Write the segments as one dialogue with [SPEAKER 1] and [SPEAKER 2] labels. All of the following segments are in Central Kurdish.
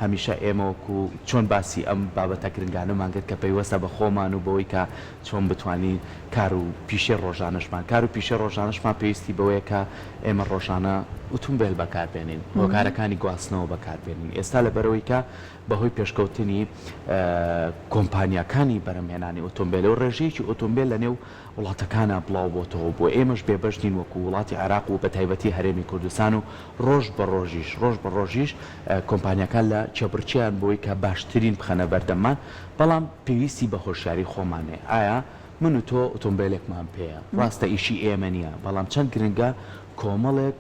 [SPEAKER 1] هەمیشە ئێمە وەکو چۆن باسی ئەم بابەتە گرنگانەمان کرد کە پەیوەستە بە خۆمان و بەوەی کە چۆن بتوانین کار و پیشەی ڕۆژانەشمان کار و پیشەی ڕۆژانەشمان پێویستی بەوەیە کە ئێمە ڕۆژانە ئوتومبێل بەکار بێنین هۆکارەکانی گواستنەوە بەکار بێنین ئێستا لەبەرئەوەی کە بەهۆی پێشکەوتنی کۆمپانیاکانی بەرهەمهێنانی ئۆتۆمبێل و ڕێژەیەکی ئۆتۆمبێل لەنێو وڵاتەکانا بڵاو بۆتەوە بۆ ئێمەش بێبەش نین وەکو وڵاتی عێراق و بەتایبەتی هەرێمی کوردستان و ڕۆژ بە ڕۆژیش ڕۆژ بە ڕۆژیش کۆمپانیاکان لە کێبڕکێیان بۆی کە باشترین بخەنە بەردەممان بەڵام پێویستی بە هۆشیاری خۆمان هەیە ئایا من و تۆ ئۆتۆمبێلێکمان پێیە ڕاستە ئیشی ئێمە نییە بەڵام چەند گرنگە کۆمەڵێک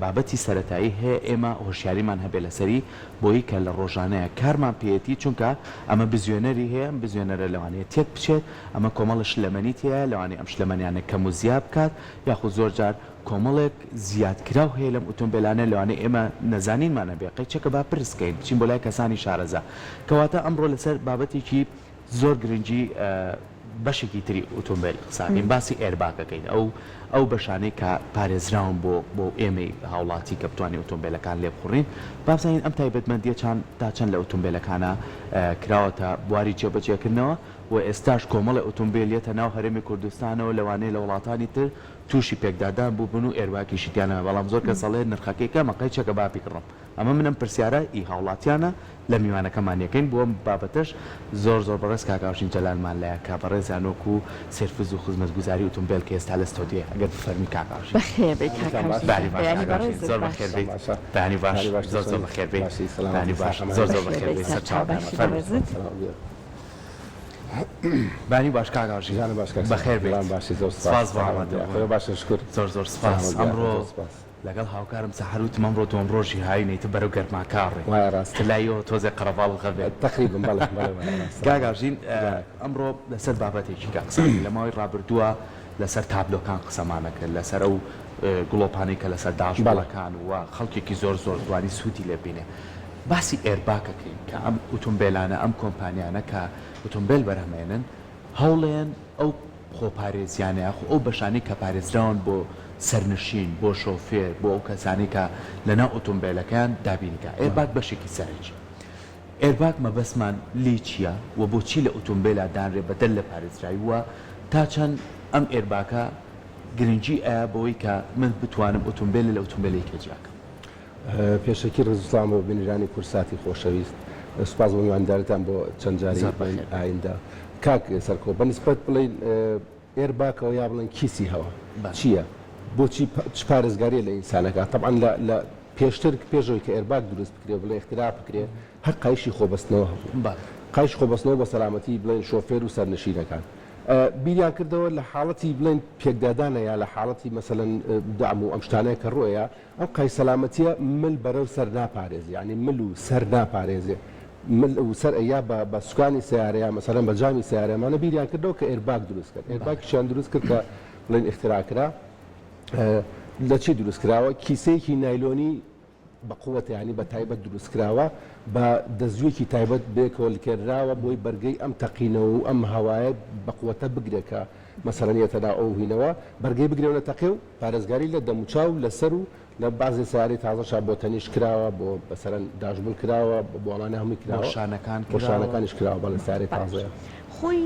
[SPEAKER 1] بابەتی سەرەتایی هەیە ئێمە هۆشیاریمان هەبێ لەسەری بۆی کە لە ڕۆژانەیە کارمان پێیەتی چونکە ئەمە بزوێنەری هەیە ئەم بزوێنەرە لەوانەیە تێک بچێت ئەمە کۆمەڵە شلەمەنی تیایە لەوانەیە ئەم شلەمەنیانە کەم و زیا بکات یاخود زۆر جار کۆمەڵێک زیادکراو هەیە لەم ئوتۆمبێلانە لەوانەیە ئێمە نەزانینمان هەبێ قەیچەکە با پرس کەین بچین بۆ لای کەسانی شارەزا کەواتە ئەمڕۆ لەسەر بابەتێکی زۆر گرنگی بەشێکی تری ئوتۆمبێل قساکەین باسی airbag ئەکەین ئەو ئەو بەشانەی کە پارێزراون بۆ بۆ ئێمەی هاوڵاتی کە بتوانین ئوتۆمبێلەکان لێبخوڕین با بزانین ئەم تایبەتمەندیە چان تا چەند لە ئوتۆمبێلەکانا کراوەتە بواری جێبەجێکردنەوە و ئێستاش کۆمەڵێ ئوتۆمبێل یەتە ناو هەرێمی کوردستانەوە لەوانەیە لە وڵاتانی تر توشی پێکدادان بووبن و airbag یشی تیا نەبێ بەڵام زۆر کەس ئەڵێ نرخەکەی کەمە قەیچەکە با بیکڕم ئەمە من ئەم پرسیارە ئی هاوڵاتیانە لە میوانەکەمان یەکەین بۆ ئەم بابەتەش زۆر زۆر بەڕێز کاک ئاوشین جەلالمان لایە کە بەڕێزیان وەکو سێرفز و خزمەتگوزاری ئوتومبێل کە ئێستا لە ستۆدیۆیە ئەگەر بفەرمی کاک ئاوشین.
[SPEAKER 2] بەخێر بێی کاک ئاوشین
[SPEAKER 1] بەیانی
[SPEAKER 2] گیان
[SPEAKER 1] باش
[SPEAKER 2] بەیانی
[SPEAKER 1] کاک ئاوشین
[SPEAKER 2] بەڕێزت
[SPEAKER 1] زۆر
[SPEAKER 2] باش.
[SPEAKER 1] بەخێر بێیت بەیانی باش زۆر زۆر بەخێر بێیت بەیانی باش زۆر زۆر
[SPEAKER 2] بەخێر
[SPEAKER 1] بەخێر
[SPEAKER 2] بێی
[SPEAKER 1] بێیت
[SPEAKER 2] سەرچاو
[SPEAKER 1] سەرچاوەکانمان
[SPEAKER 2] باشی
[SPEAKER 1] فەرموو.
[SPEAKER 2] بەڕێزت.
[SPEAKER 1] بەیانی باش کاک ئاوشین بەخێر بێیت سپاس بۆ ئامادەبوون زۆر زۆر سپاس ئەمڕۆ لەگەڵ هاوکارم سەحەر وتم ئەمڕۆ دووەم ڕۆژی هاوینە ئیتر بەرەو گەرماکە ئەڕۆین.
[SPEAKER 3] وایە ڕاستە.
[SPEAKER 1] تر لای ئێوە تۆزێ قەرەباڵغ ئەبێ.
[SPEAKER 3] تەقریبەن بەڵێ بەڵێ وایە ڕاستە.
[SPEAKER 1] کاک ئاژین ئەمڕۆ لەسەر بابەتێکی کە قسە ئەکەین لە ماوەی ڕابردووە لەسەر تابلۆکان قسەمان ئەکرد لەسەر ئەو گڵۆپانەی کە لەسەر داشبۆڵەکان و خەڵکێکی زۆر زۆر توانی سوودی لێ ببینێ باسی airbag ئەکەین کە ئەم ئوتومبێلانە ئەم کۆمپانیانە کە ئوتومبێل بەرهەمێنن هەوڵێن ئەو خۆپارێزیانە یاخۆ ئەو بەشانەی کە پارێزراون بۆ سەرنشین، بۆ شۆفێر، بۆ ئەو کەسانەی کە لەناو ئۆتۆمبێلەکەیان دابینی کە airbag بەشێکی سەرەکیە. airbag مەبەستمان لێی چیە و بۆچی لە ئۆتۆمبێلا دانرێ بەدەر لە پارێزراوی و تا چەند ئەم airbag ە گرنگی ئەیا بەوەی کە من بتوانم ئۆتۆمبێلە لە ئۆتۆمبێلێکی کە جیاکەم؟
[SPEAKER 3] پێشەکی ڕێز و سڵاوم بۆ بینەرانی کوردساتی خۆشەویست. سوپاس بۆ میوانداریتان بۆ چەند جاری
[SPEAKER 1] زۆر بەخێر بێی.
[SPEAKER 3] ئایندە. کاک سەرکۆ بە نیسبەت بڵێین airbag ەوە یا بڵێن کیسی هەوا
[SPEAKER 1] بەڵێ.
[SPEAKER 3] چییە؟ بۆچی چ پارێزگارییە لە ئینسان ئەکا؟ تەبعەن لە لە پێشتر پێش ئەوەی کە airbag دروست بکرێ و بڵێ ئیختراع بکرێ هەر قایشی خۆبەستنەوە هەبوو.
[SPEAKER 1] بەڵێ.
[SPEAKER 3] قایشی خۆبەستنەوە بۆ سەلامەتی بڵێن شۆفێر و سەرنشینەکان. بیریان کردەوە لە حاڵەتی بڵێن پێکدادانە یا لە حاڵەتی مەسەلەن دەعم و ئەم شتانەیە کە ڕووئەیا ئەم قای سەلامەتیە مل بەرەو سەر ناپارێزێ یانی مل و سەر ناپارێزێ مل و سەر ئەیا بە بە سوکانی سەیارە یا مەسەلەن بە جامی سەیارە ئەمانە بیریان کردەوە کە airbag دروست کەن airbag یشیان دروست کرد کە بڵێن ئیختراع کرا لە چی دروست کراوە کیسەیەکی نایلۆنی بە قوەتە یانی بە تایبەت دروست کراوە بە دەزوویەکی تایبەت بەیەکەوە لکێنراوە بۆی بەرگەی ئەم تەقینەوە و ئەم هەوایە بە قوەتە بگرێ کە مەسەلەن یەتە ناو ئەو هینەوە بەرگەی بگرێ و نەتەقێ و پارێزگاری لە دەموچاو لە سەر و لە بەعزێ سەیارەی تازەشا بۆ تەنیشت کراوە بۆ مەسەلەن داشبول کراوە بۆ ئەمانە هەمووی
[SPEAKER 1] بۆ
[SPEAKER 3] کراوە
[SPEAKER 1] شانەکان
[SPEAKER 3] بۆ
[SPEAKER 1] کراوە.
[SPEAKER 3] شانەکانیش کراوە بەڵێ سەیارەی
[SPEAKER 2] باشە
[SPEAKER 3] تازەیە.
[SPEAKER 2] خۆی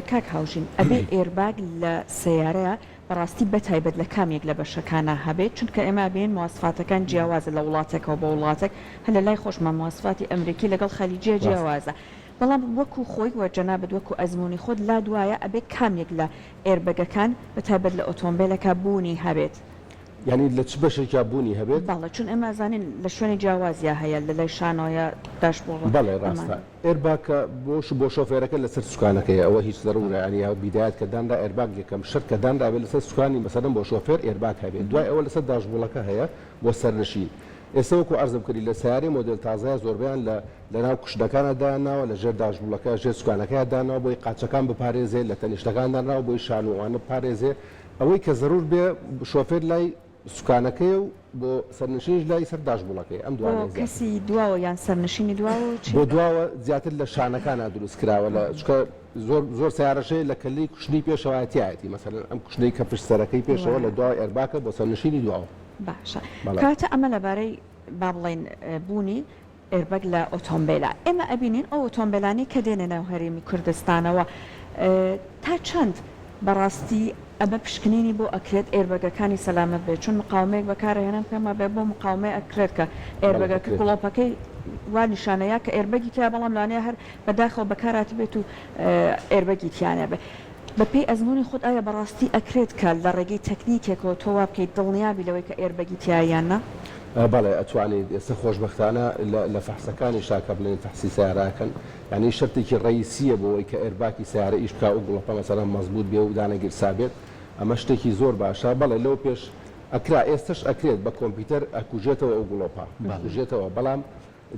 [SPEAKER 2] کاک هاوژین ئەبێ airbag لە سەیارەیا بەڕاستی بەتایبەت لە کام یەک لە بەشەکانا هەبێت چونکە ئێمە ئەبینین مواسفاتەکان جیاوازە لە وڵاتێکەوە بۆ وڵاتێک هەر لە لای خۆشمان مواسفاتی ئەمریکی لەگەڵ خەلیجیە
[SPEAKER 3] ڕاستە.
[SPEAKER 2] جیاوازە بەڵام وەکو خۆی وە جەنابت وەکو ئەزموونی خۆت لات وایە ئەبێ کام یەک لە airbag ەکان بەتایبەت لە ئۆتۆمبێلەکا بوونی هەبێت؟
[SPEAKER 3] یانی لە چ بەشێکیا بوونی هەبێت؟
[SPEAKER 2] بەڵێ چون ئێمە ئەزانین لە شوێنی جیاوازیا هەیە لە لای شانۆیە داشبۆڵ
[SPEAKER 3] بەڵێ ڕاستە
[SPEAKER 2] ئەمانە.
[SPEAKER 3] airbag کە بۆ بۆ شۆفێرەکە لەسەر سوکانەکەیە ئەوە هیچ زەرورە یانی بیدایەت کە دانرا airbag یەکەم شەرت کە دانرابێت لەسەر سوکانی مەسەلەن بۆ شۆفێر airbag هەبێت دوای ئەوە لەسەر داشبۆڵەکە هەیە بۆ سەرنشین ئێستا وەکو عەرزم کردی لە سەیارەی مۆدێل تازەیا زۆربەیان لە لەناو کوشنەکانا دایانناوە لە ژێر داشبوڵەکە ژێر سوکانەکەیا داناوە بۆی قاچەکان بپارێزێ لە تەنیشتەکان دانراوە بۆی شان و ئەوانە بپارێزێ ئەوەی کە زەرور بێ شۆفێر لای سوکانەکەیە و بۆ سەرنشینیش لای سەر داشبوڵەکەیە ئەم
[SPEAKER 2] بۆ
[SPEAKER 3] دوانەیە زیاتر.
[SPEAKER 2] کەسی دواوە یان سەرنشینی دواوە و چی؟
[SPEAKER 3] بۆ دواوە زیاتر لە شانەکانا دروست کراوە لە چونکە زۆر زۆر سەیارەش هەیە لە کەللەی کوشنی پێشەوە تیایەتی مەسەلەن ئەم کوشنەی کە پشت سەرەکەی پێشەوە لە
[SPEAKER 2] وایە.
[SPEAKER 3] دواوە airbag ە بۆ سەرنشینی دواوە.
[SPEAKER 2] باشە
[SPEAKER 3] بەڵێ.
[SPEAKER 2] کەواتە ئەمە لەبارەی با بڵێین بوونی. airbag لە ئۆتۆمبێلا ئێمە ئەبینین ئەو ئۆتۆمبێلانەی کە دێنە ناو هەرێمی کوردستانەوە تا چەند بەڕاستی ئەمە پشکنینی بۆ ئەکرێت airbag ەکانی سەلامەت بێت چون مقاومەیەک بەکارئەهێنن پێم وابێ بۆ مقاومەی ئەکرێت کە airbag ەکە گڵۆپەکەی وا نیشانە یا کە airbag ی تیا بەڵام لەوانەیە هەر بەداخەوە بەکارهاتبێت و airbag ی تیا نەبێت بەپێی ئەزموونی خۆت ئایا بەڕاستی ئەکرێت کە لە ڕێگەی تەکنیکێکەوە تۆ وا بکەیت دڵنیابی لەوەی کە airbag ی تیایە یان نا؟
[SPEAKER 3] بەڵێ ئەتوانیت، ئێستا خۆشبەختانە لە فەحسەکانیشا کە بڵێین فەحسی سەیارە ئەکەن یانی شەرتێکی ڕەیسیە بۆ ئەوەی کە airbag ی سەیارە ئیش بکا ئەو گڵۆپە مەسەلەن مەزبوت بێ و دانەگیرسابێت ئەمە شتێکی زۆر باشە بەڵێ لەو پێش ئەکرا ئێستەش ئەکرێت بە کۆمپیوتەر ئەکوژێتەوە ئەو گڵۆپە ئەکوژێتەوە بەڵام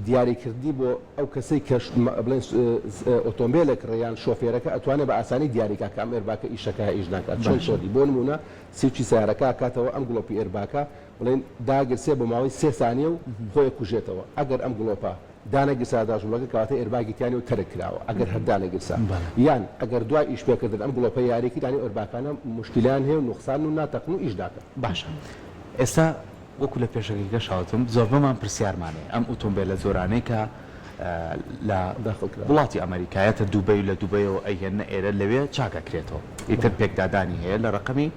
[SPEAKER 3] دیاریکردنی بۆ ئەو کەسەی کە بڵێن ئۆتۆمبێل ئەکڕێ یان شۆفێرەکە ئەتوانێ بە ئاسانی دیاری کا کە ئەم airbag ە ئیشەکا یا ئیش ناکات چۆن چۆنی بۆ نموونە سویچی سەیارەکە ئەکاتەوە ئەم گڵۆپی airbag ە بڵێن داگرسێ بۆ ماوەی سێ سانیە و خۆی ئەکوژێتەوە ئەگەر ئەم گڵۆپە دانەگرسا داژوڵەکە کەواتە airbag ی تیا نیە و تەرک کراوە ئەگەر هەر دانەگرسا یان ئەگەر دوای ئیش پێکردن ئەم گڵۆپە یاری کرد یانی airbag انە موشکیلەیان هەیە و نوقسانن و ناتەقن و ئیش ناکەن.
[SPEAKER 1] باشە ئێستا وەکو لە پێشەکیکەشا وتم زۆربەمان پرسیارمان هەیە ئەم ئوتۆمبێلە زۆرانەی کە لە وڵاتی ئەمەریکا یەتە دوبەی و لە دوبەیەوە ئەیهێننە ئێرە لەوێ چاک ئەکرێتەوە ئیتر پێکدادانی هەیە لە ڕەقەمی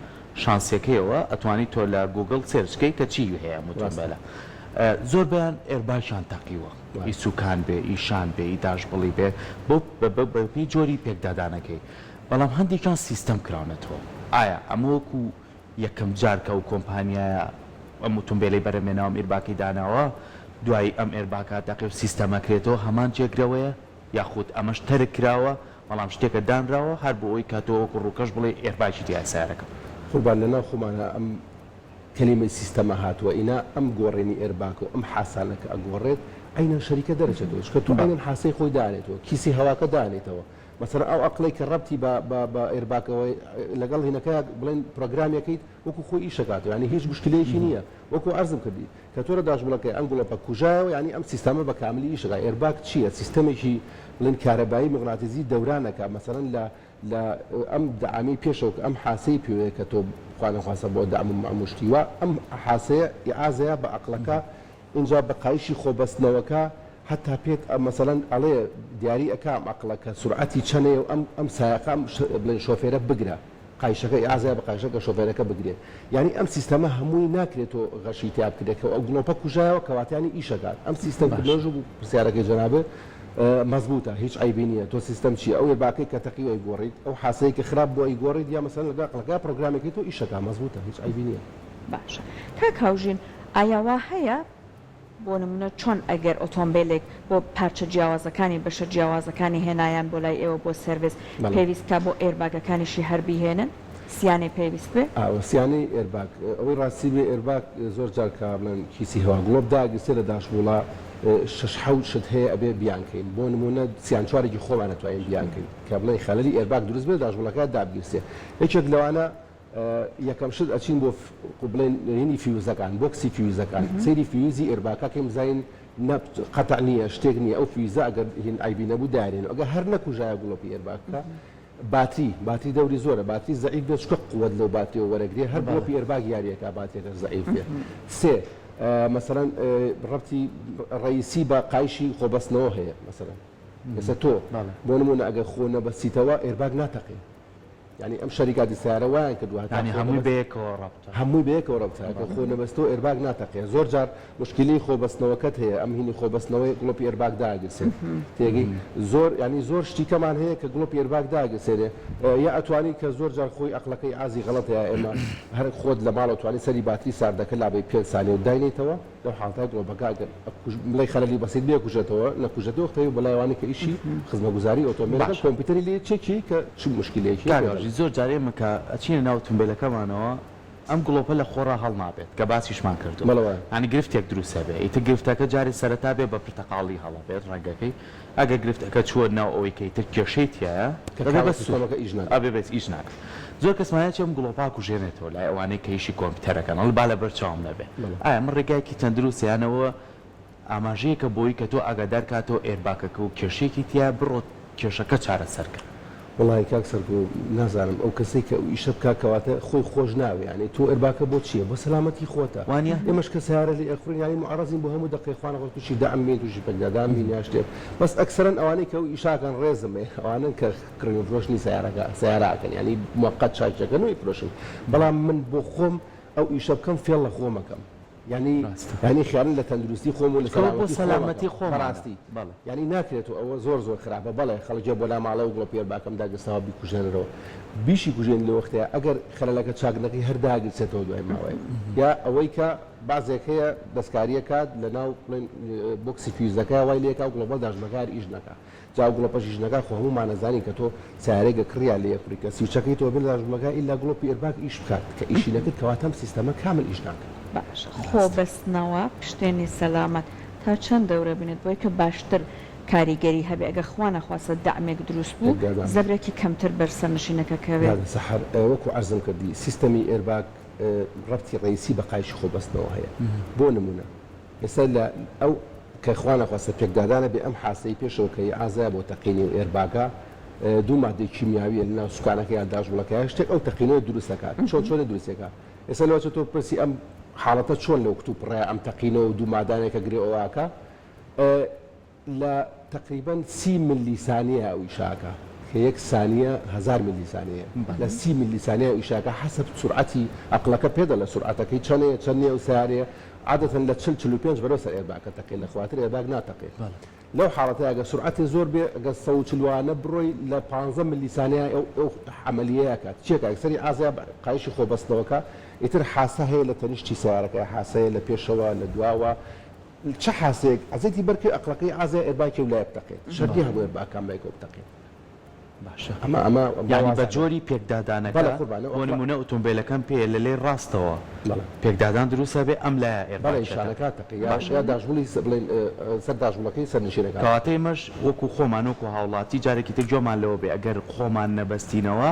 [SPEAKER 1] شانسیەکەیەوە ئەتوانی تۆ لە گوگڵ search کەی کە چی هەیە ئەم ئوتۆمبێلە زۆربەیان airbag یان تەقیوە ئی سوکان بێ ئی شان بێ ئی داشبڵی بێ بۆ بەپێی جۆری پێکدادانەکەی بەڵام هەندێکیان سیستەم کراونەتەوە ئایا ئەمە وەکو یەکەم جار کە ئەو کۆمپانیایە ئەم ئوتومبێلەی بەرهەمهێناوە ئەم airbag ەی داناوە دوایی ئەم airbag ە تەقێ و سیستەم ئەکرێتەوە هەمان جێگرەوەیە یاخود ئەمەش تەرک کراوە بەڵام شتێکە دانراوە هەر بۆ ئەوەی کە تۆ وەکو ڕووکەش بڵێی airbag ی تیایە سەیارەکەم.
[SPEAKER 3] قوربان لەناو خۆمانا ئەم کەلیمەی سیستەمە هاتووە ئینا ئەم گۆڕینی airbag و ئەم حاسانە کە ئەگۆڕێت عەینەن شەریکە دەرەچێتەوە چونکە تۆ عەینەن حاسەی خۆی دانێتەوە کیسی هەواکە دانێتەوە مەسەلەن ئەو ئەقڵەی کە ڕەبتی بە بە بە airbag ەوە لەگەڵ هینەکەیا بڵێن پرۆگرامێکەیت وەکو خۆی ئیش ئەکاتەوە یانی هیچ موشکیلەیەکی نییە وەکو عەرزم کردی کە تۆ لە داشبڵەکەی ئەم گڵۆپە کوژایەوە یانی ئەم سیستەمە بە کاملی ئیش ئەکات airbag چییە سیستەمێکی بڵێن کارەبایی موغناتیزی دەورانەکە مەسەلەن لە لە ئەم دەعامی پێشەوە کە ئەم حاسەی پێوەیە کە تۆ خوا نەخواستە بۆ دەعم و مەعم و شتی وا ئەم حاسەیە ئیعازەیە بە ئەقڵەکە ئینجا بە قایشی خۆ بەستنەوەکە هەتا پێت مەسەلەن ئەڵێ دیاری ئەکا ئەم ئەقڵە کە سورعەتی چەنەیە و ئەم ئەم سایەقە ئەم بڵێن شۆفێرە بگرە قایشەکە ئیعازەیە بە قایشەکە شۆفێرەکە بگرێ یانی ئەم سیستەمە هەمووی ناکرێ تۆ غەشی تیا بکرێ کە ئەو گڵۆپە کوژایەوە کەواتە یانی ئیش ئەکات ئەم سیستەم کردنەوەش وەکو پرسیارەکەی جەنابت مەزبوتە هیچ عەیبی نییە تۆ سیستەم چییە ئەو airbag ەی کە تەقیوە ئەیگۆڕیت ئەو حاسەی کە خراپ بووە ئەیگۆڕیت یا مەسەلەن لەگەڵ ئەقڵەکەیا پرۆگرامێکەی تۆ ئیش ئەکا مەزبوتە هیچ عەیبی نییە.
[SPEAKER 2] باشە کاک هاوژین ئایا وا هەیە بۆ نمونە چۆن ئەگەر ئۆتۆمبێلێک بۆ پارچە جیاوازەکانی بەشە جیاوازەکانی هێنایان بۆ لای ئێوە بۆ سێرڤس
[SPEAKER 3] بەڵێ.
[SPEAKER 2] پێویست کا بۆ airbag ەکانیشی هەر بیهێنن سیانەی پێویست بێ؟
[SPEAKER 3] ئاوە سیانەی airbag ئەوەی ڕاستی بێ airbag زۆر جار کە بڵێن کیسی هەوا گڵۆپ داگرسێ لە داشبوڵا شەش حەوت شت هەیە ئەبێ بیانکەین بۆ نمونە سیان چوارێکی خۆمان ئەتوانین بیانکەین کە بڵێن خەلەلی airbag دروست بێ داشبوڵەکە دابگیرسێ یەکێک لەوانە یەکەم شت ئەچین بۆ بڵێن هینی فیوزەکان box ی فیوزەکان سەیری فیوزی airbag ەکە کەین بزانین نە قەتع نییە شتێک نییە ئەو فیوزە ئەگەر هین عەیبی نەبوو دارێن ئەگەر هەر نەکوژایە گڵۆپی airbag ەکە باتری باتری دەوری زۆرە باتری زەعیف بێت چونکە قوت لەو باتریەوە وەرەگرێ هەر گڵۆپی airbag یاریەکە باتریەکە زەعیف بێ سێ مەسەلەن ڕەبتی ڕئیسی بە قایشی خۆبەستنەوە هەیە مەسەلەن ئێستا تۆ بۆ نمونە ئەگەر خۆ نەبەستیتەوە airbag ناتەقێ یانی ئەم شەریکاتی سەیارە وایان کردوە هەتا
[SPEAKER 1] یانی
[SPEAKER 3] خۆ
[SPEAKER 1] هەمووی
[SPEAKER 3] نەبەست
[SPEAKER 1] بەیەکەوە ڕەبتە.
[SPEAKER 3] هەمووی بەیەکەوە ڕەبتە ئەگەر خۆ نەبەستەوە airbag ناتەقێ زۆر جار موشکیلەی خۆ بەستنەوەکەت هەیە ئەم هینی خۆ بەستنەوەی گڵۆپی airbag داگرسێت تێگەی زۆر یانی زۆر شتی کەمان هەیە کە گڵۆپی airbag داگرسێنێ یا ئەتوانی کە زۆر جار خۆی ئەقڵەکەی ئازی غەڵەتە یا ئێمە هەر خۆت لە ماڵەوە توانی سەری باتری ساردەکە لابەی پێنج سانیە و داینێیتەوە لەو حاڵەتە گڵۆپەکە ئەگەر بڵێی خەلەلی بەسیت بێ کوژێتەوە نەکوژێتەوە خەی بەلای وانی کە ئیشی خزمەگوزاری ئۆتۆمبێل
[SPEAKER 1] باشە.
[SPEAKER 3] کۆمپیوتەری لێ چێکی کە چ موشکیلەیەکی
[SPEAKER 1] کاک
[SPEAKER 3] هەیە
[SPEAKER 1] هاوژین زۆر جار ئێمە کە ئەچینە ناو ئۆتۆمبێلەکەمانەوە ئەم گڵۆپە لە خۆڕا هەڵنابێت کە باسیشمان کردووە
[SPEAKER 3] بەڵێ وایە.
[SPEAKER 1] یانی گرفتێک دروست ئەبێ ئیتر گرفتەکە جارێ سەرەتا بێ بە پرتەقاڵی هەڵەبێت ڕەنگەکەی ئەگەر گرفتەکە چووە ناو ئەوەی کە ئیتر کێشەی تیایە
[SPEAKER 3] کە
[SPEAKER 1] دەبێ
[SPEAKER 3] کاوە
[SPEAKER 1] بە سوور
[SPEAKER 3] سیستەمەکە ئیش ناکات.
[SPEAKER 1] ئەبێ بەس ئیش ناکات زۆر کەسمان هەیە چێ ئەم گڵۆپە ئەکوژێنێتەوە لای ئەوانەی کە ئیشی کۆمپیوتەرەکەن ئەڵێ با لەبەر چاوم نەبێ
[SPEAKER 3] بەڵێ.
[SPEAKER 1] ئایا ئەمە ڕێگایەکی تەندروستە یان ئەوە ئاماژەیەکە بۆی کە تۆ ئاگادار کاتەوە airbag ەکە و کێشەیەکی تیایە بڕۆ کێشەکە چارەسەر کە.
[SPEAKER 3] وەڵاهی کاک سەرکۆ نازانم ئەو کەسەی کە ئەو ئیشە بکا کەواتە خۆی خۆش ناوێ یانی تۆ airbag ە بۆ چیە بۆ سەلامەتی خۆتە
[SPEAKER 1] وانیە؟
[SPEAKER 3] ئێمەش کە سەیارە لێ ئەخورین یانی معەڕەزین بۆ هەموو دەقەی خوا نەخواست توشی دەعم بین توشی پەکدادان بین یا شتێک بەس ئەکسەرەن ئەوانەی کە ئەو ئیشە ئەکەن ڕێزم هەیە ئەوانەن کە کڕین و فرۆشتنی سەیارەکە سەیارە ئەکەن یانی موەقەت چاکیەکەن و ئەیفرۆشن بەڵام من بۆ خۆم ئەو ئیشە بکەم فێڵ لە خۆم ئەکەم. یانی
[SPEAKER 1] ڕاستە.
[SPEAKER 3] یانی خیانەت لە تەندروستی خۆم و لە
[SPEAKER 1] چونکە ئەوە بۆ
[SPEAKER 3] سەلامەتی خۆم
[SPEAKER 1] سەلامەتی
[SPEAKER 3] ئەکەم
[SPEAKER 1] خۆمانە.
[SPEAKER 3] بەڕاستی
[SPEAKER 1] بەڵێ.
[SPEAKER 3] یانی ناکرێت و ئەوە زۆر زۆر خراپە بەڵێ خەڵک بۆ لا ماڵێ و گڵۆپی airbag ەکەم داگرساوە بیکوژێنەرەوە بیشی کوژێنی لە وەختەیا ئەگەر خەلەلەکە چاک نەکەی هەر داگرسێتەوە دوای ماوەیەک یا ئەوەی کە بەعزێک هەیە دەستکاریە کات لە ناو بڵێن box ی فیوزەکە وای لێکا و گڵۆپە داشمەکە هەر ئیش نەکا جا ئەو گڵۆپەش ئیش نەکا خۆ هەموومان ئەزانین کە تۆ سەیارەیەک ئەکڕی یا لێ ئەکڕی کە سویچەکەی تۆ بێ لە داشبۆڵەکە ئیلا گڵۆپی airbag ئیش بکات کە ئیشی نەکرد کەواتە ئەم سیستەمە کامل ئیش ناکات.
[SPEAKER 2] باشە خۆ بەستنەوە پشتێنی سەلامەت تا چەند دەورە بینێت بۆی کە باشتر کاریگەری هەبێ ئەگەر خوا نەخواستە دەعمێک دروست بوو
[SPEAKER 3] پێکدادان.
[SPEAKER 2] زەبرێکی کەمتر بەر سەرنشینەکە کەوێ.
[SPEAKER 3] دادە سەحەر وەکو عەرزم کردی سیستەمی airbag ڕەبتی ڕەئیسی بە قایشی خۆ بەستنەوە هەیە بۆ نمونە ئێستا لە ئەو کە خوا نەخواستە پێکدادانە بێ ئەم حاسەی پێشەوە کە ئازایە بۆ تەقینی و airbag ە دوو مادەی کیمیاویە لە ناو سوکانەکە یان داژوڵەکە یان شتێک ئەو تەقینەوە دروست دەکات چۆن چۆنی دروستەکە ئێستا لەوە تۆ پرسی ئەم حاڵەتە چۆن لەو کتوپڕەیە ئەم تەقینەوە و دوو مادانێک کە گرێ ئەوکە لە تەقریبەن سی ملی سانیە ئەو ئیشە ئەکا کە یەک سانیە هەزار ملی سانیەیە لە سی ملی سانیە ئەو ئیشە ئەکا حەسەب سورعەتی ئەقڵەکە پێ دەڵێ سورعەتەکەی چەنەیە چەند نیە ئەو سەیارەیە عادەتەن لە چل 45 بەرەو سەر airbag ە تەقێ لە خواتر airbag ناتەقێ لەو حاڵەتەیا گەر سورعەتێ زۆر بێ گەر 140 وانە بڕۆی لە پانزە ملی سانیە ئەو ئەو عەمەلیەیە ئەکات چیەکا یەکسەری ئازا قایشی خۆ بەستنەوەکە ئیتر حاسە هەیە لە تەنیشتی سەیارەکە حاسە هەیە لە پێشەوە لە دواوە چ حاسەیەک عەزێتی بەرکەوێ ئەقڵەکەی ئازای airbag ێ و لایە بتەقێت شەرت نیە هەموو airbag ەکان بەیەکەوە بتەقێت
[SPEAKER 1] باشە
[SPEAKER 3] ئەمە ئەمە
[SPEAKER 1] یانی بە
[SPEAKER 3] وازانە
[SPEAKER 1] جۆری
[SPEAKER 3] بەڵێ
[SPEAKER 1] پێکدادانەکە
[SPEAKER 3] قوربان ئەو
[SPEAKER 1] بۆ
[SPEAKER 3] ئەقڵە
[SPEAKER 1] نموونە ئۆتۆمبێلەکەم پێیە لە لای ڕاستەوە
[SPEAKER 3] بەڵێ
[SPEAKER 1] پێکدادان دروست ئەبێ ئەم لایە
[SPEAKER 3] بەڵێ
[SPEAKER 1] airbag ێکە
[SPEAKER 3] شانەکە تەقێ یا
[SPEAKER 1] باشە
[SPEAKER 3] یا داشبوڵی س بڵێین سەر داشبوڵەکەی سەرنشینەکان
[SPEAKER 1] کەواتە ئێمەش وەکو خۆمان وەکو هاوڵاتی جارێکی تر گوێمان لەوە بێ ئەگەر خۆمان نەبەستینەوە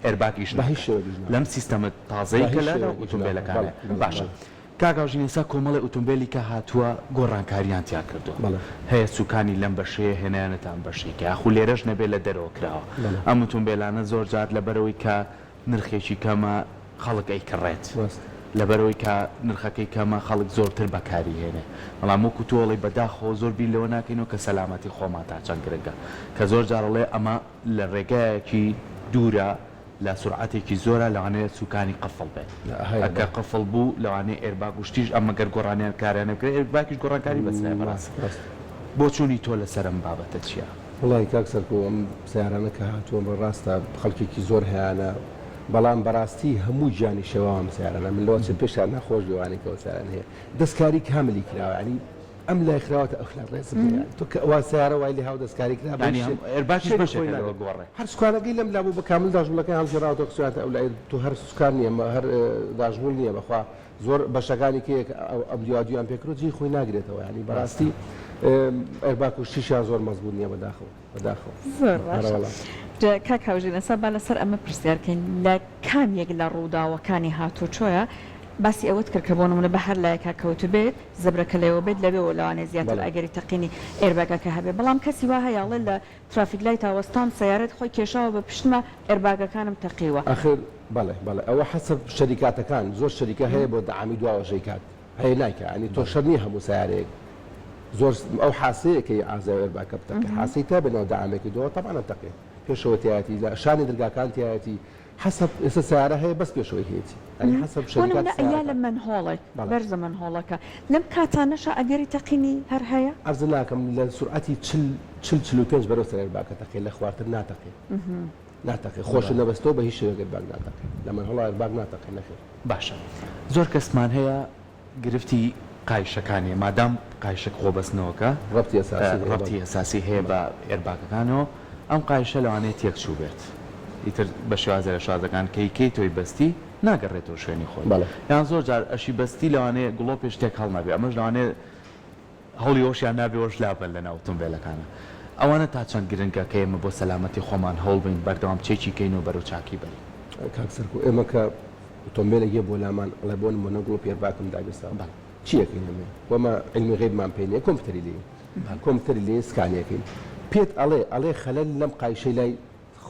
[SPEAKER 1] airbag ئیش
[SPEAKER 3] بە هیچ
[SPEAKER 1] ناکات
[SPEAKER 3] شێوەیەک ئیش
[SPEAKER 1] لەم
[SPEAKER 3] ناکات
[SPEAKER 1] سیستەمە تازەی
[SPEAKER 3] بە
[SPEAKER 1] کە
[SPEAKER 3] هیچ
[SPEAKER 1] لە ناو
[SPEAKER 3] شێوەیەک ئیش ناکات
[SPEAKER 1] ئۆتۆمبێلەکان
[SPEAKER 3] بەڵێ
[SPEAKER 1] هەیە
[SPEAKER 3] بەڵێ
[SPEAKER 1] باشە
[SPEAKER 3] بەڵێ.
[SPEAKER 1] کاک هاوژین ئێستا کۆمەڵێ ئوتومبێلی کە هاتووە گۆڕانکاریان تیا کردووە
[SPEAKER 3] بەڵێ.
[SPEAKER 1] هەیە سوکانی لەم بەشەیە هێنایانەتە ئەم بەشەی کە یاخو لێرەش نەبێ لە دەرەوە کراوە
[SPEAKER 3] بەڵێ.
[SPEAKER 1] ئەم ئوتومبێلانە زۆر جار لەبەرئەوەی کە نرخێکی کەمە خەڵک ئەیکڕێت
[SPEAKER 3] ڕاستە.
[SPEAKER 1] لەبەرئەوەی کە نرخەکەی کەمە خەڵک زۆرتر بەکاری هێنێ بەڵام وەکو تۆ ئەڵێی بەداخەوە زۆر بیر لەوە ناکەینەوە کە سەلامەتی خۆمان تا چەند گرنگە کە زۆر جار ئەڵێ ئەمە لە ڕێگایەکی دوورە لە سورعەتێکی زۆرا لەوانەیە سوکانی قفڵ بێت ئەگەر قفڵ بوو لەوانەیە airbag و شتیش ئەم مەگەر گۆڕانیان کاریان بکرێت airbag یش گۆڕانکاری بەسرایە بەڕاست بۆچوونی تۆ لەسەر ئەم بابەتە چییە؟
[SPEAKER 3] وەڵاهی کاک سەرکۆ ئەم سەیارانە کە هاتووە بە ڕاستە خەڵکێکی زۆر هەیانە بەڵام بەڕاستی هەموو گیانی شێواوە ئەم سەیارانە من لەوە چێ پێشیان ناخۆش بێ وانەی کە ئەو سەیارانە هەیە دەستکاری کاملی کراوە یانی ئەم لای خراوەتە ئەو لا ڕێزم لێیە یانی تۆ کە وا سەیارە وای لێ هاو دەستکاری کرا بە
[SPEAKER 1] یانی
[SPEAKER 3] هیچ
[SPEAKER 1] هەم
[SPEAKER 3] شتێک
[SPEAKER 1] airbag یش
[SPEAKER 3] شوێنی خۆی
[SPEAKER 1] بەشێکە لەوە
[SPEAKER 3] ناگرێت
[SPEAKER 1] گۆڕێ.
[SPEAKER 3] هەر سوکانەکەی لەم لا بوو بە کامل داژوڵەکەی هەڵگێڕاوەتەوە خستویانتە ئەو لای تۆ هەر سوکان نییە هەر داژوڵ نییە بەخوا زۆر بەشەکانی کەیە کە ئەم دیوادویان پێکرۆ جێی خۆی ناگرێتەوە یانی بەڕاستی airbag و شتیشیان زۆر مەزبوط نییە بەداخەوە بەداخەوە
[SPEAKER 2] زۆر باشە جا کاک هاوژین ئێستا با لەسەر ئەمە پرسیار کەین لە کام یەک لە ڕووداوەکانی هاتوچۆیە باسی ئەوەت کرد کە بۆ نمونە بە هەر لایەکا کەوتبێت زەبرەکە لەوێوە بێت لەوێوە لەوانەیە زیاتر ئەگەری تەقینی airbag ەکە هەبێت بەڵام کەسی وا هەیە ئەڵێ لە traffic light ا وەستام سەیارەت خۆی کێشاوە بە پشتما airbag ەکانم تەقیوە.
[SPEAKER 3] ئاخر بەڵێ بەڵێ ئەوە حەسەب شەریکاتەکان زۆر شەریکە هەیە بۆ دەعامی دواوەش ئەیکات هەیە نایکا یانی تۆ شەرت نیە هەموو سەیارەیەک زۆر ئەو حاسەیە کە ئازای airbag ەکە بتەقێ حاسەی تا بێ ناو دەعامێکی دواوە تەبعەن ئەتەقێ پێشەوە تیایەتی لە شانی درگاکان تیایەتی حەسەب ئێستا سەیارە هەیە بەس پێشەوەی هەیەتی یانی حەسەب
[SPEAKER 2] بۆ
[SPEAKER 3] شەریکات
[SPEAKER 2] نمونە ئەیا لە
[SPEAKER 3] سەیارەکان
[SPEAKER 2] manhole ێک
[SPEAKER 3] بەڵێ.
[SPEAKER 2] بەرزە manhole ەکە لەم کاتانەشا ئەگەری تەقینی هەر هەیە؟
[SPEAKER 3] عەرز ناکەم لە سورعەتی چل چل 45 بەرەو سەر airbag ەکە تەقێ لە خوارتر ناتەقێ ناتەقێ خۆشت نەبەستەوە بە هیچ شێوەیەک airbag ناتەقێ لە manhole ا airbag ناتەقێ نەخێر.
[SPEAKER 1] باشە زۆر کەسمان هەیە گرفتی قایشەکان هەیە مادام قایشەک خۆبەستنەوەکە
[SPEAKER 3] ڕەبتی ئەساسی هەیە
[SPEAKER 1] ڕەبتی ئەساسی هەیە بە airbag ەکانەوە ئەم قایشە لەوانەیە تێک چووبێت ئیتر بە شێوازە لە شێوازەکان کەی کەی تۆی بەستی ناگەڕێتەوە شوێنی خۆی
[SPEAKER 3] بەڵێ.
[SPEAKER 1] یان زۆر جار ئەشی بەستی لەوانەیە گڵۆپێ شتێک هەڵنەبێ ئەمەش لەوانەیە هەوڵی ئەوەشیان نابێ ئەوەش لابەن لەناو ئۆتۆمبێلەکانا ئەوانە تا چەند گرنگە کە ئێمە بۆ سەلامەتی خۆمان هەوڵ بەین بەردەوام چێکی کەین و بەرەو چاکی بەرین.
[SPEAKER 3] کاک سەرکۆ ئێمە کە ئۆتۆمبێلێک یە بۆ لامان ئەڵێ بۆ نموونە گڵۆپی airbag م داگیرساوە
[SPEAKER 1] بەڵێ.
[SPEAKER 3] چی ئەکەین ئەمێ وەمە عیلمی غەیبمان پێ نیە کۆمپیوتەری لێین
[SPEAKER 1] بەڵێ.
[SPEAKER 3] کۆمپیوتەری لێین scan ی ئەکەین پێت ئەڵێ ئەڵێ خەلەل لەم قایشەی لای.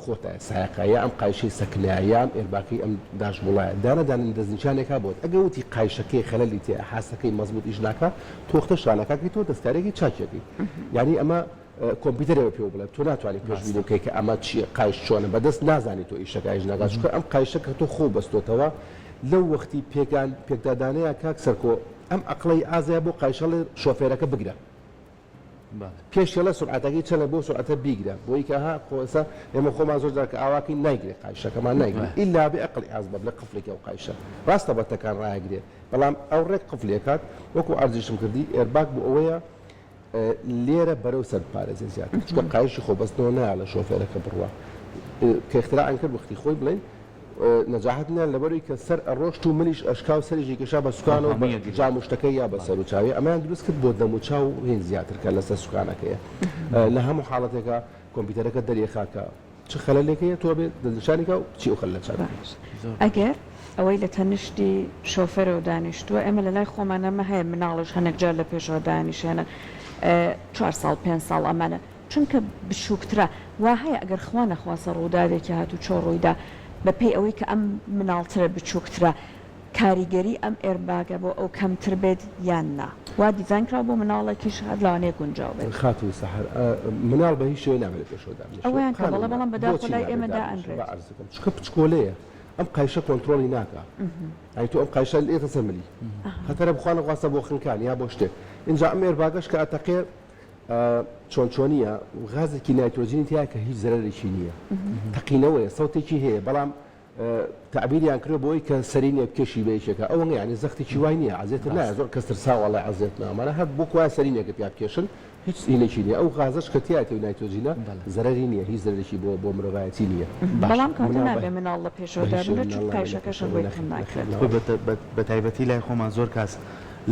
[SPEAKER 3] خۆتە سایەقە یا ئەم قایشەی سەکنایە یا ئەم airbag ەی ئەم داشبوڵایە دانە دانە دەستنیشانێکا بۆت ئەگە وتی قایشەکەی خەلەلی تێیە حاسەکەی مەزبوت ئیش ناکا تۆ وەختە شانەکە کەی تۆ دەستکاریەکەی چاکیەکەی یانی ئەمە کۆمپیوتەرێ بە پێوە بڵێ تۆ ناتوانی پێشبینی بکەی کە ئەمە چیە قایش چۆنە بەدەست نازانی تۆ ئیشەکە ئیش ناکات چونکە ئەم قایشە کە تۆ خۆو بەستۆتەوە لەو وەختی پێکان پێکدادانەیە کاک سەرکۆ ئەم ئەقڵەی ئازای بۆ قایشەڵێ شۆفێرەکە بگرە پێشێڵێ سورعەتەکەی چەنە بۆ سورعەتە بیگرە بۆی کە ها خۆ ئێستا ئێمە خۆمان زۆر جار کە ئاواکەین نایگرێ قایشەکەمان نایگرێ ئیلا بێ ئەقڵی ئاز بە بڵێ قفڵێکی ئەو قایشە ڕاستە بە تەکان ڕایەگرێ بەڵام ئەو ڕێک قفلی ئەکات وەکو عەرزیشم کردی airbag بۆ ئەوەیە لێرە بەرەو سەر بپارێزێ زیاتر چونکە قایشی خۆبەستنەوە نایەڵێ شۆفێرەکە بڕوا کە اختراعیان کرد وەختی خۆی بڵێن نەجاحەت نیان لەبەروی کە سەر ئەڕۆشت و ملیش ئەشکا و سەریشی کێشا بە سوکانەوە بە جام و شتەکەی یا بە سەر و چاوی ئەمەیان دروست کرد بۆ دەم و چاو هین زیاتر کە لەسەر سوکانەکەیە لە هەموو حاڵەتێکا کۆمپیوتەرەکە دەریەخا کە چ خەلەلێک هەیە تۆ بێ دەستنیشانی کا و چی ئەو خەلەلە چاک بکەی.
[SPEAKER 2] ئەگەر ئەوەی لە تەنشتی شۆفێرەوە دانیشتووە ئێمە لە لای خۆمان ئەمە هەیە مناڵیش هەنێک جار لە پێشەوە دانیشێنن چوار ساڵ پێنج ساڵ ئەمانە چونکە بچوکترە وا هەیە ئەگەر خوا نەخواستە ڕووداوێکی هاتوچۆ ڕوویدا بەپێی ئەوەی کە ئەم مناڵترە بچوکترە کاریگەری ئەم airbag ە بۆ ئەو کەمتر بێت یان نا وا دیزاین کراوە بۆ مناڵێکیش هەر لەوانەیە گونجاو بێت.
[SPEAKER 3] خاتوو سەحەر مناڵ بە هیچ شێوەیەک نابێت لە پێشەوە دابنیشێت
[SPEAKER 2] ئەوەیان کە بەڵێ
[SPEAKER 3] قانوونە
[SPEAKER 2] بەڵام بەداخەوە
[SPEAKER 3] بۆچی
[SPEAKER 2] لای
[SPEAKER 3] نابێت
[SPEAKER 2] ئێمە
[SPEAKER 3] دابنیشێت
[SPEAKER 2] دائەنرێت.
[SPEAKER 3] با عەرز بکەم چونکە بچکۆلەیە ئەم قایشە کۆنترۆڵی ناکا یانی تۆ ئەم قایشە لێتە سەر ملی خەتەرە بخوا نەخواستە بۆ خنکان یا بۆ شتێک ئینجا ئەم airbag ەش کە ئەتەقێ چۆن چۆنیە غازێکی نایترۆجینی تیایە کە هیچ زەرەرێکی نییە تەقینەوەیە سەوتێکی هەیە بەڵام تەعبیریان کردوە بۆی کە سەری نیە بکێشی بە یەکێکە ئەوە نیە یانی زەختێکی وای نییە عەزێتت نایە زۆر کەس ترساوە ئەڵێ عەزێت نامانە هەر بۆ وایە سەرینێکە پیا بکێشن هیچ هینێکی نییە ئەو غازەش کە تیایەتی و نایترۆجینە زەرەری نییە هیچ زەرەرێکی بۆ بۆ مرۆڤایەتی نییە
[SPEAKER 2] بەڵام کەواتە نابێ مناڵ لە پێشەوە دابنرێت چونکە قایشەکەشە بۆی کەم ناکرێت.
[SPEAKER 1] خۆی بە تایبەتی لای خۆمان زۆر کاس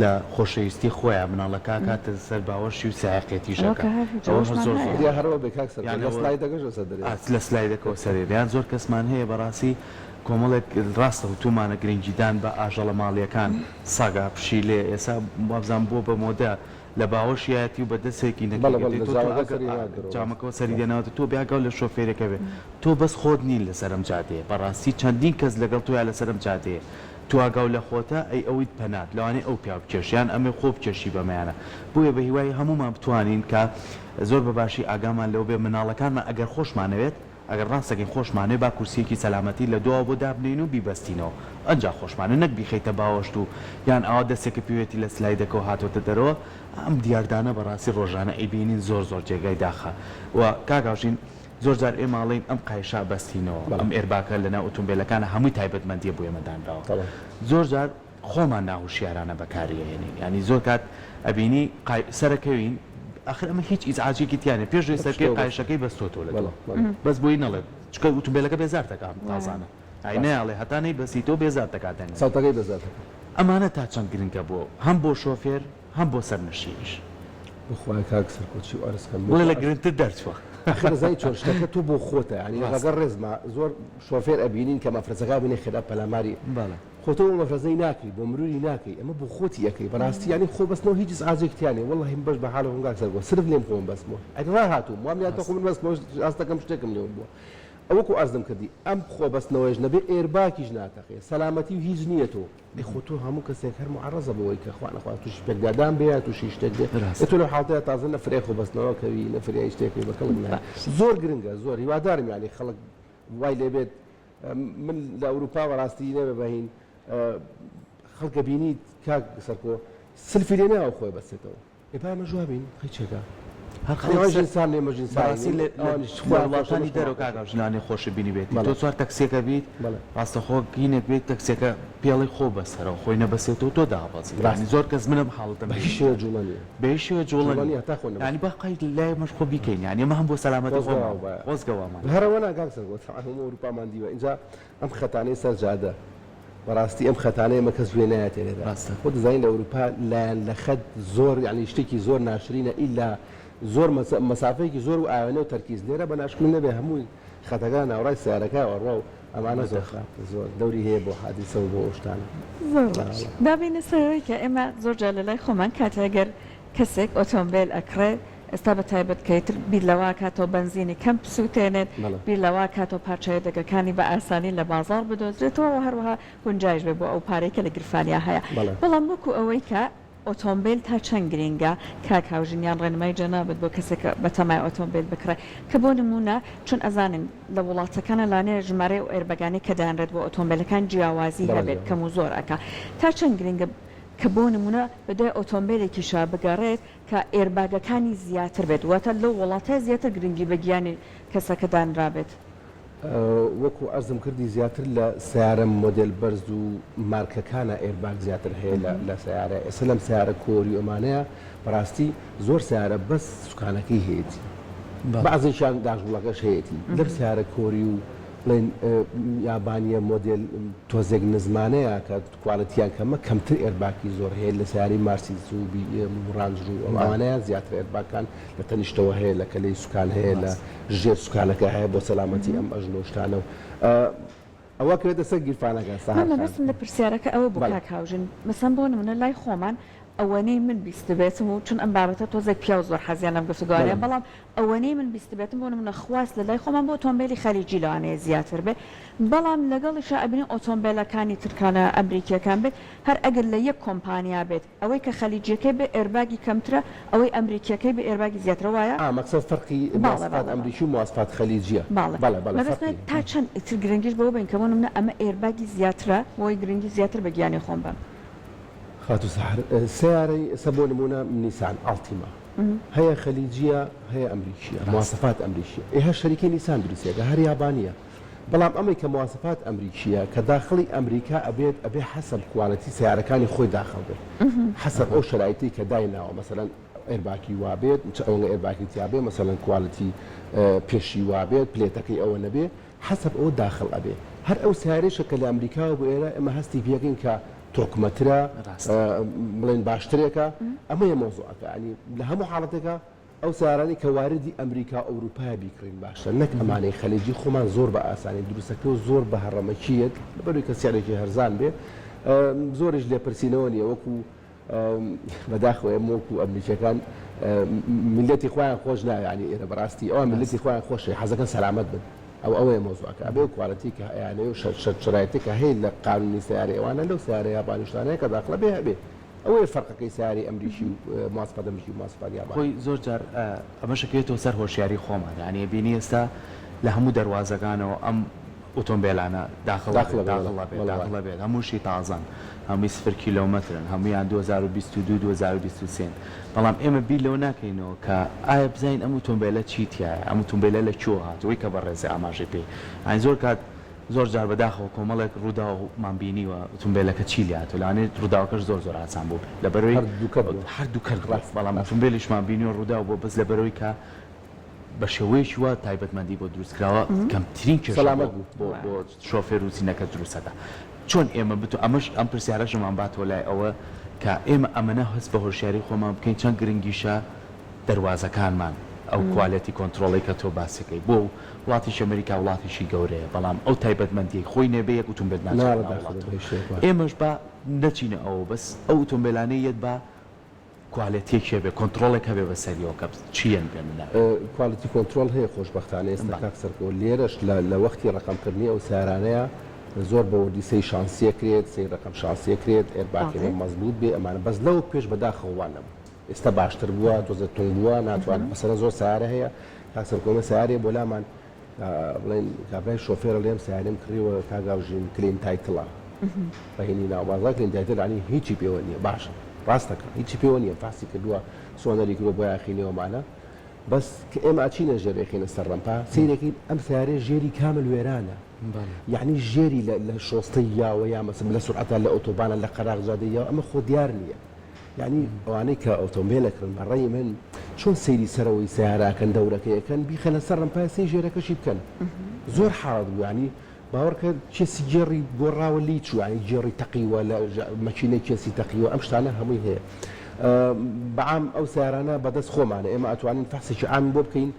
[SPEAKER 1] لە خۆشەویستی خۆیا مناڵەکە ئەکاتە سەر باوەشی و سایەقێتیش ئەکا ئەوە هەر زۆر زۆر
[SPEAKER 3] یا هەر ئەوە بێ کاک سەرکۆ لە سلایدەکەشەوە سەر دەرێ.
[SPEAKER 1] لە سلایدەکەوە سەرێ یان زۆر کەسمان هەیە بەڕاستی کۆمەڵێک ڕاستە وتومانە گرنگیدان بە ئاژەڵە ماڵیەکان سەگە پشیلەیە ئێسا وابزانم بووە بە مۆدە لە باوەشیایەتی و بە دەسێکی
[SPEAKER 3] بەڵێ بەڵێ
[SPEAKER 1] نەکەی
[SPEAKER 3] لە
[SPEAKER 1] تۆ تۆ
[SPEAKER 3] جامەکە
[SPEAKER 1] ئەگەر
[SPEAKER 3] سەری هێناتەوە
[SPEAKER 1] جامەکەوە سەری دێناوەتە تۆ بێ ئاگاو لە شۆفێرەکە بێ تۆ بەس خۆت نین لەسەر ئەم جادەیە بەڕاستی چەندین کەس لەگەڵ تۆیا لەسەر ئەم جادەیە تۆ ئاگاو لە خۆتە ئەی ئەویت پەنات لەوانەیە ئەو پیاو بکێشی یان ئەمێ خۆ بکێشی بەمەیانە بۆیە بە هیوای هەموومان بتوانین کە زۆر بە باشی ئاگامان لەوە بێ مناڵەکانمان ئەگەر خۆشمانەوێت ئەگەر ڕاست دەکەین خۆشمانەوێ با کورسیەکی سەلامەتی لە دواوە بۆ دابنێین و بیبەستینەوە ئەنجا خۆشمانە نەک بیخەیتە باوەشت و یان ئاوا دەستێکە پێوێتی لە سلایدەکەوە هاتۆتە دەرەوە ئەم دیاردانە بەڕاستی ڕۆژانە ئەیبینین زۆر زۆر جێگای داخە و کاک هاوژین زۆر جار ئێمە ئەڵێین ئەم قایشە ئەبەستینەوە ئەم airbag ە لەناو ئۆتۆمبێلەکانە هەمووی تایبەتمەندیە بۆ ئێمە دانراوە زۆر جار خۆمان ناهوشیارانە بەکاری ئەهێنین یانی زۆر کات ئەبینی قای سەرەکەوین ئاخر ئەمە هیچ ئیزعاجێکی تیا نیە پێش لەوەی سەرکەوی قایشەکەی بەستۆتەوە لە تۆ بەس بۆی نەڵێ چونکە ئوتومبێلەکە بێزار دەکا ئەم تازانە ئای نایەڵێ هەتا نەیبەستیتەوە بێزار دەکا دەنگەکەی.
[SPEAKER 3] سەوتەکەی بێزار دەکا.
[SPEAKER 1] ئەمانە تا چەند گرنگە بۆ هەم بۆ شۆفێر هەم بۆ سەرنشینیش.
[SPEAKER 3] بخوایە کاک سەرکۆ چی عەرز کەم
[SPEAKER 1] بڵێ لە گرنگتر دەرچوە.
[SPEAKER 3] ئاخر ئەزانی چۆن شتەکە تۆ بۆ خۆتە یانی ڕەگەڵ ڕێزما زۆر شۆفێر ئەبینین کە مەفرەزەکە بینێ خێرا پەلاماری
[SPEAKER 1] بەڵێ.
[SPEAKER 3] خۆ تۆ بۆ مەفرەزەی ناکەی بۆ مروری ناکەی ئەمە بۆ خۆتی ئەکەی بەڕاستی یانی خۆ بەستنەوە هیچ ئیزعاجێک تیا نیە وەڵاهی من بەش بە حاڵی خۆم کاک سەرکۆ سرف لێم خۆم بەستمەوە ئەرێ ڕاهاتووم وام لێهاتووە خۆ من بەستمەوە هەست دەکەم شتێکم لێ ون بووە وەکو عەرزم کردی ئەم خۆ بەستنەوەیش نەبێ airbag یش ناتەقێ سەلامەتی و هیچ نیە تۆ ئەی خۆ تۆ هەموو کەسێک هەر معەڕەزە بەوەی کە خوا نەخواستە تووشی پێکدادان بێ یا تووشی شتێک بێ ئێ تۆ لەو حاڵەتەیا تازە نە فریای خۆ بەستنەوە کەوی نە فریای شتێکی بە کەڵک نایە زۆر گرنگە زۆر هیوادارم یانی خەڵک وای لێ بێت من لە ئەوروپا بەڕاستی نەبێ بەهین خەڵکە بینیت کاک سەرکۆ سلفی لێ ناوە خۆی بەسێتەوە ئێ با ئێمەش وا بین قەی چێکە
[SPEAKER 1] هەر
[SPEAKER 3] خەڵک
[SPEAKER 1] ئەوانیش
[SPEAKER 3] سەر
[SPEAKER 1] ئینسان
[SPEAKER 3] ئێمەش ئینسانین
[SPEAKER 1] بەڕاستی لە لە
[SPEAKER 3] ئەوانیش
[SPEAKER 1] لە
[SPEAKER 3] خۆیان خۆشە
[SPEAKER 1] وڵاتانی
[SPEAKER 3] ئێمەش
[SPEAKER 1] دەرەوە
[SPEAKER 3] خۆمان
[SPEAKER 1] کاک
[SPEAKER 3] خۆشە
[SPEAKER 1] ژنانێ خۆشە بینیبێتی
[SPEAKER 3] بەڵێ
[SPEAKER 1] تۆ سوار تەکسیەکە بیت
[SPEAKER 3] بەڵێ
[SPEAKER 1] ڕاستەخۆ هینێک بێت تەکسیەکە پێڵی خۆ بەسەرەوە خۆی نەبەسێتەوە تۆ دابەزی یانی
[SPEAKER 3] ڕاستە
[SPEAKER 1] زۆر کەس من ئەم حاڵەتەم
[SPEAKER 3] بە هیچ
[SPEAKER 1] بینیوە
[SPEAKER 3] شێوەیەک جوڵە نییە
[SPEAKER 1] بە هیچ شێوەیەک جوڵە
[SPEAKER 3] جوڵە
[SPEAKER 1] نییە
[SPEAKER 3] نییە هەتا خۆ
[SPEAKER 1] یانی
[SPEAKER 3] نەبەستێ
[SPEAKER 1] با قەیت لای ئێمەش خۆ بیکەین یانی ئەمە هەم بۆ سەلامەتی
[SPEAKER 3] خۆزگە
[SPEAKER 1] خۆمان
[SPEAKER 3] وا بایە
[SPEAKER 1] خۆزگە وامان
[SPEAKER 3] هەر ئەوە نا کاک سەرکۆ تەبعەن هەموو ئەوروپامان دیوە ئینجا ئەم خەتانەی سەر جادە بەڕاستی ئەم خەتانە ئێمە کەس گوێ نایەتێ لێرە
[SPEAKER 1] ڕاستە.
[SPEAKER 3] خۆ دەزانی لە ئەوروپا لایەن لە خەت زۆر یانی شتێکی زۆر ناشرینە ئیلا زۆر مەسافەیەکی زۆر و ئاوێنە و تەرکیز لێرە بە ناشکرین نەبێ هەمووی خەتەکە ناوڕای سەیارەکە ئەڕوا و ئەمانە زۆر خراپە زۆر دەوری هەیە بۆ حادیسە و بۆ ئەو شتانە.
[SPEAKER 2] زۆر باش با بێینە سەر ئەوەی کە ئێمە زۆر جار لە لای خۆمان کاتێ گەر کەسێک ئۆتۆمبێل ئەکڕێ. ئێستا بە تایبەت کە ئیتر بیر لەوە ئەکاتەوە بەنزینی کەم بسووتێنێت، بیر لەوە ئەکاتەوە پارچە یەدەگەکانی بە ئاسانی لە بازاڕ بدۆزرێتەوە و هەروەها گونجایش بێت بۆ ئەو پارەی کە لە گیرفانیا هەیە. بەڵام وەکو ئەوەی کە ئۆتۆمبێل تا چەند گرینگە کاک هاوژین یان ڕێنمای جەنابت بۆ کەسێک کە بەتەمای ئۆتۆمبێل بکڕێ کە بۆ نموونە چون ئەزانین لە وڵاتەکانا لانەیە ژمارەی ئەو airbag انەی کە دانرێت بۆ ئۆتۆمبێلەکان جیاوازی هەبێت کەم و زۆر ئەکا تا چەند گرینگە کە بۆ نموونە بەدوای ئۆتۆمبێلێکیشا بگەڕێت کە airbag ەکانی زیاتر بێت واتە لەو وڵاتە زیاتر گرنگی بە گیانی کەسەکە دانرابێت.
[SPEAKER 3] وەکو عەرزم کردی زیاتر لە سەیارە مۆدێل بەرز و مارکەکانە airbag زیاتر هەیە لە سەیارە ئێستا لەم سەیارە کۆری و ئەمانەیە بەڕاستی زۆر سەیارە بەس سوکانەکەی هەیەتی بەعزێکیان داشبوڵەکەش هەیەتی لەم سەیارە کۆری و بڵێن یابانیە مۆدێل تۆزێک نزمانەیە کە quality یان کەمە کەمتر airbag ی زۆر هەیە لە سەیارەی مارسیدس و بی ئێم و ڕانج و ئەوانەیان زیاتر airbag ەکان لە تەنیشتەوە هەیە لە کەلەی سوکان هەیە لە ژێر سوکانەکە هەیە بۆ سەلامەتی ئەم ئەژنۆ و شتانە و ئەوە کەوێتە سەر گیرفانەکە
[SPEAKER 2] من سەهار خان. مەبەستم لە پرسیارەکە ئەوە بوو کاک هاوژین مەسەن بۆ نمونە لای خۆمان ئەوەنەی من بیستبێتم و چون ئەم بابەتە تۆزێک پیاو زۆر حەزیان لەم گفتوگۆانەیە بەڵام ئەوەنەی من بیستبێتم بۆ نمونە خواست لە لای خۆمان بۆ ئۆتۆمبێلی خەلیجی لەوانەیە زیاتر بێت بەڵام لەگەڵیشا ئەبینین ئۆتۆمبێلەکانی ترکانە ئەمریکیەکان بێت هەر ئەگەر لە یەک کۆمپانیا بێت ئەوەی کە خەلیجیەکەی بێ airbag ی کەمترە ئەوەی ئەمریکیەکەی بێ airbag ی زیاترە وایە؟
[SPEAKER 3] ئا مەقسەد فەرقی مواسفات ئەمریکی و مواسفات خەلیجیە
[SPEAKER 2] بەڵێ بەڵێ بەڵێ مەبەستمە فەرقی. تا چەند ئیتر گرنگیش بەوە بەین کە بۆ نمونە ئەمە airbag ی زیاترە بۆی گرنگی زیاتر بە گیانی خۆم بەم.
[SPEAKER 3] خاتوو سەحەر سەیارەی ئێستا بۆ نمونە نیسان ئاڵتیما هەیە خەلیجیە هەیە ئەمریکیە مواسفات ئەمریکیە ئێ هەر شەریکەی نیسان دروستیەکە هەر یابانیە بەڵام ئەمەی کە مواسفات ئەمریکیە کە داخڵی ئەمریکا ئەبێت ئەبێ حەسەب quality سەیارەکانی خۆی داخڵ بێت حەسەب ئەو شەرایتی کە دایناوە مەسەلەن airbag ی وابێت چ ئەوەنگە airbag ی تیابێ مەسەلەن quality پێشی وابێت plate ەکەی ئەوە نەبێ حەسەب ئەوە داخڵ ئەبێ هەر ئەو سەیارەیشە کە لە ئەمریکاوە بۆ ئێرە ئێمە هەستی پێکەین کە تۆکمەترە بڵێن باشترێکە ئەمەیە مەوزوعەکە ینی لە هەموو حاڵەتێکا ئەو سەیارانەی کە واردی ئەمریکا و ئەوروپایە بیکڕین باشترە نەک ئەمانەی خەلیجی خۆمان زۆر بە ئاسانی دروستەکرێ و زۆر بە هەڕەمەکییەک لەبەروی کە سعرێکی هەرزان بێ زۆریش لێپرسینەوە نییە وەکو بەداخەوە ئێمە وەکو ئەمریکیەکان میللەتی خۆیان خۆش ناوێ یانی ئێرە بەڕاستی ئەوان میللەتی خۆیان خۆشەوێ حەزەکەن سەلامەت بن ئەو ئەوەیە مەوزوعەکە ئەبێ ئەو quality کە ئەیانەوێ و شەرایتێک کە هەیە لە قانونی سەیارەی ئەوانە لەو سەیارە یابانی شتانەیە کە داخڵە بێ هەبێ ئەوەیە فەرقەکەی سەیارەی ئەمریکی و مواسفات ئەمریکی و مواسفات یابانی.
[SPEAKER 1] خۆی زۆر جار ئەمەش ئەکەوێتەوە سەر هۆشیاری خۆمان یانی ئەبینی ئێستا لە هەموو دەروازەکانەوە ئەم ئۆتۆمبێلانە داخڵ ئەبێت داخڵ ئەبێت داخڵ ئەبێت هەمووشی تازەن هەمووی سفر کیلۆمەترن هەموویان 2022 2023 بەڵام ئێمە بیر لەوە ناکەینەوە کە ئایا بزانین ئەم ئۆتۆمبێلە چی تیایە ئەم ئۆتۆمبێلە لە کوێوە هاتووە ئەوەی کە بەڕێزی ئاماژەی پێی یانی زۆر کات زۆر جار بەداخەوە کۆمەڵێک ڕووداومان بینیوە ئۆتۆمبێلەکە چی لێ هاتووە لەوانەیە ڕووداوەکەش زۆر زۆر ئاسان بووبێت لەبەرەوەی
[SPEAKER 3] هەر دووکەر بووە
[SPEAKER 1] هەر دووکەر بووە بەڵام ئۆتۆمبێلیشمان بینیوە ڕووداو بووە بەس لەبەرەوەی کە بە شێوەیەکی وا تایبەتمەندی بۆ دروست کراوە کەمترین کێشە
[SPEAKER 3] سەلامەت بوو.
[SPEAKER 1] بۆ بۆ شۆفێر و زینەکە دروست ئەکا چۆن ئێمە بتو ئەمەش ئەم پرسیارەشمان باتەوە لای ئەوە کە ئێمە ئەمەنە هەست بە هۆشیاری خۆمان بکەین چەند گرنگیشە دەروازەکانمان ئەو quality control ەی کە تۆ باسەکەی بۆ وڵاتیش ئەمریکا وڵاتێکی گەورەیە بەڵام ئەو تایبەتمەندیەی خۆی نەبێ یەک ئوتومبێل ناچێتە
[SPEAKER 3] ناڵە
[SPEAKER 1] ناو
[SPEAKER 3] داخڵ
[SPEAKER 1] وڵاتەوە
[SPEAKER 3] بێ شێوە.
[SPEAKER 1] ئێمەش با نەچینە ئەوە بەس ئەو ئوتومبێلانەی یەت با quality ێکی هەبێ کۆنتڕۆڵێک هەبێ بەسەریەوە کە چییان پێ ناوێ.
[SPEAKER 3] quality control هەیە خۆشبەختانە ئێستا کاک سەرکۆ لێرەش لە لە وەختی ڕەقەم کردنی ئەو سەیارانەیە زۆر بە وردی سەی شانسیە کرێت سەی ڕەقەم شانسیە کرێت airbag ەکەی مەزبوت بێ ئەمانە بەس لەوە پێش بەداخەوە وا نەبوو ئێستا باشتر بووە تۆزێ توند بووە ناتوانێت مەسەلەن زۆر سەیارە هەیە کاک سەرکۆ ئێمە سەیارەیە بۆ لامان بڵێن کابرای شۆفێرە لێم سیارەم کڕیوە کاک هاوژین clean title ە بەهینی ناو بازاڕ clean title عنی هیچی پێوە نییە باشە ڕاستەکە هیچی پێوە نییە فاسی کردووە سۆنەری کردووە بۆیاخی نێوەمانە بەس کە ئێمە ئەچینە ژێر ئەیخەینە سەر ڕەمپا سەیرەکەی ئەم سیارەیە ژێری کامل وێرانە یعنی ژێری لە شۆستەی یاوە یا مەسەلەن لە سورعەتا لە ئۆتۆبانە لە قەراغ جادەی یاوە ئەمە خۆ دیار نییە یانی ئەوانەی کە ئۆتۆمبێل ئەکڕن بە ڕەئی من چۆن سەیری سەرەوەی سەیارە ئەکەن دەورەکەی ئەکەن بیخەنە سەر ڕەمپای سەی ژێرەکەشی بکەن زۆر حاڵەت بوو یانی باوەڕکە کێسی گێڕی گۆڕاوە لێی چوو یانی گێڕی تەقیوە لە مەکینەی کێسی تەقیوە ئەم شتانە هەمووی هەیە بەعام ئەو سەیارانە بەدەست خۆمانە ئێمە ئەتوانین فەحسێکی عامی بۆ بکەین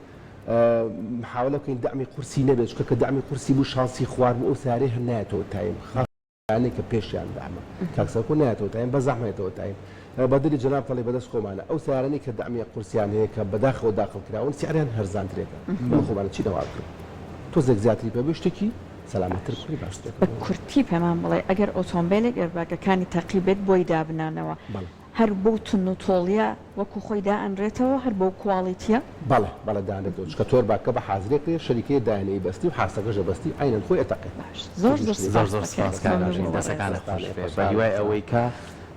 [SPEAKER 3] محاولە بکەین دەعمی قورسی نەبێت چونکە کە دەعمی قورسی بوو شانسی خوار بوو ئەو سەیارەی هەر نایەتەوە تایم خاص یانەی کە پێشیان دامە کاک سەرکۆ نایەتەوە تایم بە زەحمەتەوە تایم. بە دلی جەنابت ئەڵێ بەدەست خۆمانە ئەو سەیارانەی کە دەعمیە قورسیان هەیە کە بەداخەوە داخڵ کراون سعریان هەرزانترێکە بۆ خۆمانە چی دەوا بکرێ تۆزێک زیاتری پێ بێ شتێکی سەلامەتتر بکڕی باشترێکە
[SPEAKER 2] بە کورتی پێمان بڵێ ئەگەر ئۆتۆمبێلێک ئێرباگەکانی تەقی بێت بۆی دابنانەوە
[SPEAKER 3] بەڵێ.
[SPEAKER 2] هەر بەو تون و تۆڵیە وەکو خۆی دائەنرێتەوە هەر بەو کواڵیتیە؟
[SPEAKER 3] بەڵێ بەڵێ دانرێتەوە چونکە تۆ ئێرباگەکە بە حازرێ کرێ شەریکەیە دایانەی بەستی و حاسەکەش ئەبەستی عەینەن خۆی ئەتەقێ.
[SPEAKER 2] باش زۆر زۆر
[SPEAKER 1] زۆر
[SPEAKER 2] سپاس
[SPEAKER 1] زۆر
[SPEAKER 2] دەکەین
[SPEAKER 1] سپاس کاک
[SPEAKER 2] مەمنون
[SPEAKER 1] ئاژین
[SPEAKER 2] بۆ
[SPEAKER 1] دەسەکانت
[SPEAKER 2] بەڕێزت.
[SPEAKER 1] خۆش بێ بە هیوای ئەوەی کە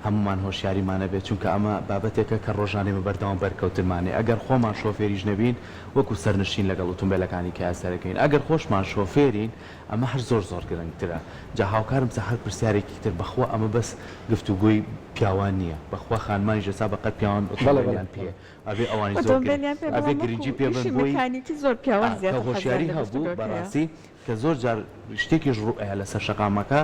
[SPEAKER 1] هەموومان هۆشیاریمان هەبێت چونکە ئەمە بابەتێکە کە ڕۆژانە ئێمە بەردەوام بەرکەوتنمان هەیە ئەگەر خۆمان شۆفێریش نەبین وەکو سەرنشین لەگەڵ ئوتومبێلەکانی کەیا سەرەکەوین ئەگەر خۆشمان شۆفێرین ئەمە هەر زۆر زۆر گرنگترە جا هاوکارم سە هەر پرسیارێکی تر بەخوا ئەمە بەس گفتوگۆی پیاوان نییە بەخوا خانمانیش ئێستا بەقەد پیاوان
[SPEAKER 3] بەڵێ بەڵێ
[SPEAKER 1] ئۆتۆمبێلیان پێیە ئەبێ ئەوانیش زۆر گرنگ
[SPEAKER 2] ئۆتۆمبێلیان پێ
[SPEAKER 1] ئەبێ
[SPEAKER 2] بەڵام وەکو
[SPEAKER 1] گرنگی پێ بەن
[SPEAKER 2] ئیشی
[SPEAKER 1] بۆی
[SPEAKER 2] مەکانیکی زۆر پیاوان
[SPEAKER 1] ئا کە
[SPEAKER 2] زیاتر حەزیان
[SPEAKER 1] هۆشیاری
[SPEAKER 2] لە
[SPEAKER 1] هەبوو
[SPEAKER 2] گفتوگۆکەیە.
[SPEAKER 1] بەڕاستی کە زۆر جار شتێکیش ڕووئەیا لەسەر شەقامەکە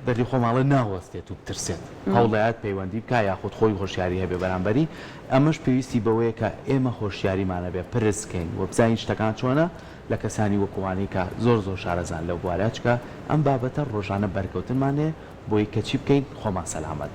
[SPEAKER 1] دەردی خۆماڵێ ناوەستێت و بترسێت هەوڵەیات پەیوەندی بکا یاخود خۆی هۆشیاری هەبێ بەرامبەری ئەمەش پێویستی بەوەیە کە ئێمە هۆشیاریمان هەبێ پرس کەین و بزانین شتەکان چۆنە لە کەسانی وەکو وانەی کە زۆر زۆر شارەزان لەو بوارە چکە ئەم بابەتە ڕۆژانە بەرکەوتنمان هەیە بۆی کە چی بکەین خۆمان سەلامەت.